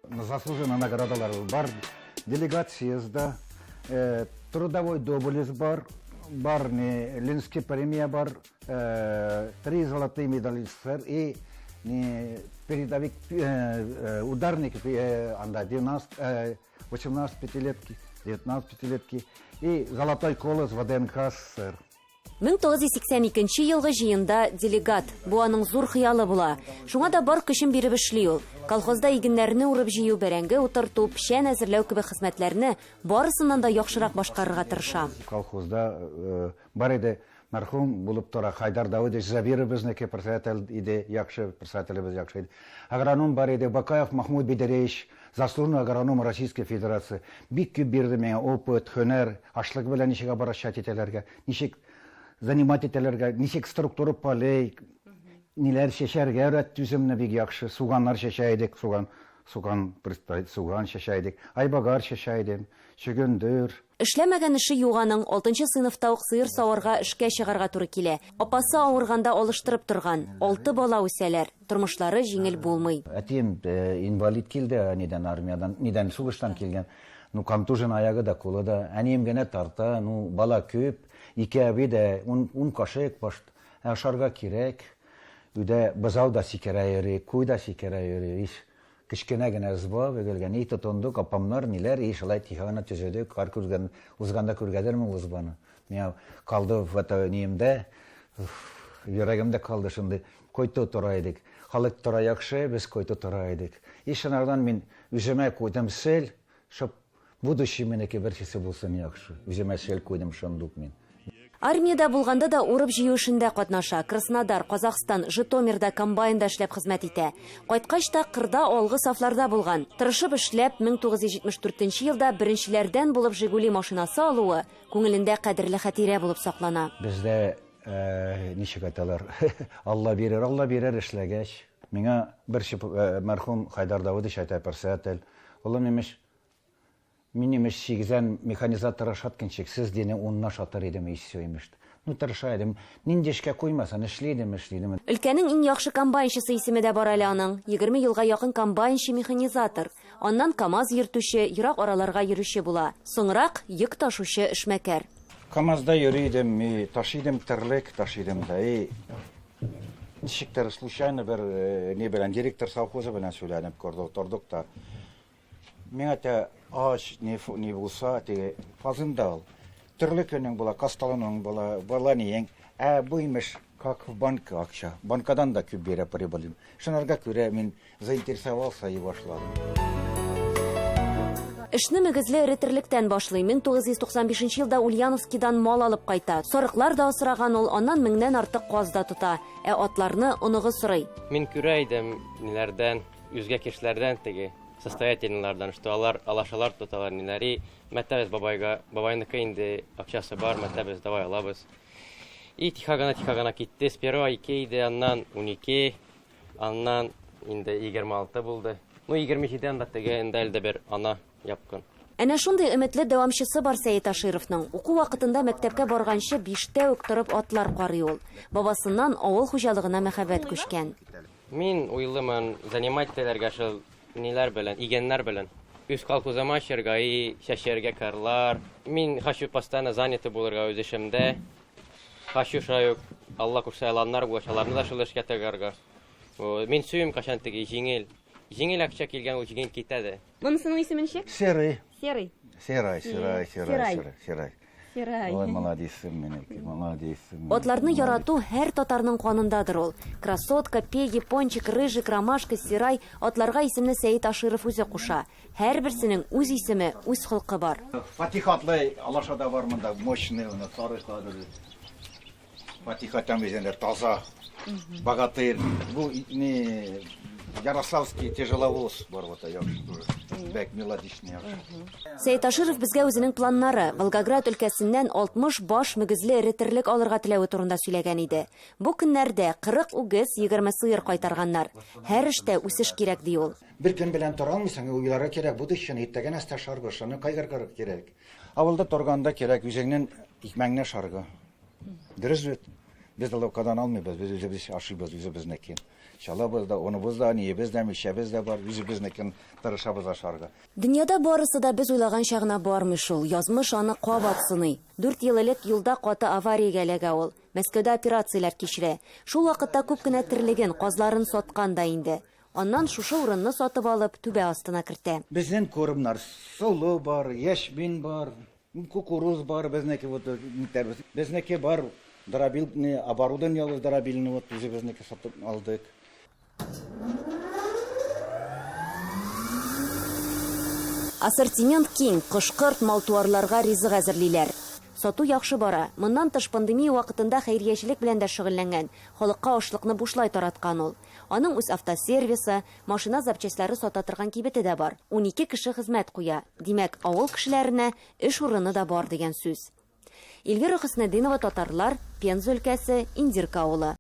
Заслуженный наградалар бар. Делегат съезда, трудовой доблесть бар, бар не Ленинский премия бар, три золотые медали СССР и не передовик, ударник анда 12, 18 пятилетки, 19 пятилетки и золотой колос ВДНХ СССР. 1982 елгы җыенда делегат. Бу аның зур хыялы була. Шуңа да бар көчен биреп эшли ул. Колхозда игеннәрне урып җыю, бәрәңге утырту, печән әзерләү кебек хезмәтләрне барысыннан да яхшырак башкарырга тырыша. Колхозда бар иде мәрхүм булып тора Хайдар Давыдович Забиров безнеке председатель иде, яхшы председателебез яхшы иде. Агроном бар иде Бакаев Махмуд Бедереевич, заслуженный агроном Российской Федерации. Бик күп бирде миңа опыт, һөнәр, ашлык белән ничек обращать итәләргә, ничек занимать итәләргә, ничек структура полей, ниләр чәчәргә өйрәтте үземне бик яхшы. Суганнар чәчә идек, суган, суган, суган чәчә идек, айбагар чәчә идем, чөгендер. Эшләмәгән эше юк аның. Алтынчы сыйныфта ук сыер саварга эшкә чыгарга туры килә. Апасы авырганда алыштырып торган. Алты бала үсәләр. Тормышлары җиңел булмый. Әтием инвалид килде, нидән армиядан, нидән сугыштан килгән. Ну, контужен аягы да, кулы да. Әнием генә тарта, ну, бала күп. Ике әби дә ун кашык баш ашарга кирәк. Өйдә бозау да сикерә йөри, куй да сикерә йөри. Иш кечкенә генә ызба бөгелгән. И тотындык, апамнар, ниләр, и шулай тихо гына төзедек. Кар күргән, узганда күргәдерме ул ызбаны. Миңа калды в это ниемдә, йөрәгемдә калды шундый. Койты тора идек. Халык тора яхшы, без койты тора идек. И шунардан мин үземә куйдым цель, чтоб будущий минеке берсесе булсын яхшы. Үземә цель куйдым шундук мин. Армиядә булганда да урып-җыю эшендә катнаша. Краснодар, Казахстан, Житомирда комбайнда эшләп хезмәт итә. Кайткач та кырда алгы сафларда булган. Тырышып эшләп, 1974 елда беренчеләрдән булып Жигули машинасы алуы күңелендә кадерле хатирә булып саклана. Бездә ничек әйтәләр? Алла бирер, Алла бирер эшләгәч. Миңа бер мәрхүм Хайдар Давыдович әйтә, председатель. Улым, имеш, мин имеш сигезән механизатор ашатканчик, сез дине унна шатыр идем, и все, имеш. Ну, тырыша идем. Нинди эшкә куймасын, эшли идем, эшли идем. Өлкәнең иң яхшы комбайнчысы исеме дә бар әле аның. 20 елга якын комбайнчы-механизатор. Аннан КАМАЗ йөртүче, ерак араларга йөрүче була. Соңрак йөк ташучы эшмәкәр. КАМАЗда йөри идем, и ташый идем терлек, ташый идем да. И ничектер случайно бер ни белән директор совхозы белән сөйләнеп күрдек, тордык та. Миңа та ач не, не булса, теге фазында ул. Төрле көнең була, касталының була, бала ниең. Ә бу имеш, как в банке акча. Банкадан да күп бирә прибыль. Шунарга күрә мин заинтересовался и башладым. Эшне мөгезле эре терлектән башлый. 1995 елда Ульяновскидан мал алып кайта. Сарыклар да асраган ул, аннан меңнән артык каз да тота. Ә атларны оныгы сорый. Мин күрә идем ниләрдән, үзгә кешеләрдән теге состоятельныйлардан, что алар алашалар тоталар ниләри. Мәтәбез бабайга, бабайныкы инде акчасы бар, мәтәбез давай алабыз. И тихо гына, тихо гына китте. Сперва 2 иде, аннан 12, аннан инде 26 булды. Ну, 27 анда теге инде әле дә бер ана япкын. Әнә шундый өметле дәвамчысы бар Сәет Ашировның. Уку вакытында мәктәпкә барганчы 5тә үк торып атлар карый ул. Бабасыннан авыл хуҗалыгына мәхәббәт күчкән. Мин уйлымын занимать итәргә шул ниләр белән, игеннәр белән. Үз колхозыма ачырга и чәчәргә кырлар. Мин хочу постоянно занятый булырга үз эшемдә. Хочу шулай ук Алла кушса яланнар булгач, аларны да шул эшкә тыгарга. Мин сөем качан теге җиңел. Җиңел акча килгән ул җиңел китә дә. Монысының исеме ничек? Серый. Серый. Серай, серай, серай, Серай. серай. Серай. Ой, молодец, минеке, молодец. Атларны ярату һәр татарның канындадыр ул. Красотка, Пеги, Пончик, Рыжик, Ромашка, Сирай атларга исемне Сәет Аширов үзе куша. Һәрберсенең үз исеме, үз холкы бар. Фатих атлы алаша да бар монда, мощный, уны сары хәзер. Фатих атам үзендә таза, богатырь. Бу не Ярославский тяжеловоз бар вот яхшы тоже. Бәк мелодичный яхшы. Сәет Аширов безгә үзенең планнары Волгоград өлкәсеннән 60 баш мөгезле эре терлек алырга теләве турында сөйләгән иде. Бу көннәрдә 40 үгез, 20 сыер кайтарганнар. Һәр эштә үсеш кирәк ди ул. Бер көн белән тора алмыйсың, уйларга кирәк, будущее иртәгә нәрсә ашарбыз, шуны кайгырырга кирәк. Авылда торганда кирәк үзеңнең икмәгеңне ашарга. Дөрес бит. Без лавкадан алмыйбыз, без үзебез ашыйбыз, үзебезнеке. Чалабыз да, оныбыз да, ниебез дә, мичәбез дә бар, үзебезнекен тырышабыз ашарга. Дөньяда барысы да без уйлаганча гына бармый шул. Язмыш аны кабат сыный. Дүрт ел элек юлда каты авариягә эләгә ул. Мәскәүдә операцияләр кичерә. Шул вакытта күп кенә терлеген, казларын саткан да инде. Аннан шушы урынны сатып алып, түбә астына кертә. Безнең кормнар, солы бар, яшмин бар, кукуруз бар, безнеке вот нитәбез. Безнеке бар, дробилный оборудованиебыз дробильный вот үзебезнеке сатып алдык. Ассортимент киң, кош-корт, мал-туарларга ризык әзерлиләр. Сату яхшы бара. Моннан тыш, пандемия вакытында хәйриячелек белән дә шөгыльләнгән, халыкка ашлыкны бушлай тараткан ул. Аның үз автосервисы, машина запчастьлары сата торган кибете дә бар. 12 кеше хезмәт куя. Димәк, авыл кешеләренә эш урыны да бар дигән сүз. Эльвира Хөснетдинова, Татарлар, Пенза өлкәсе, Индирка авылы.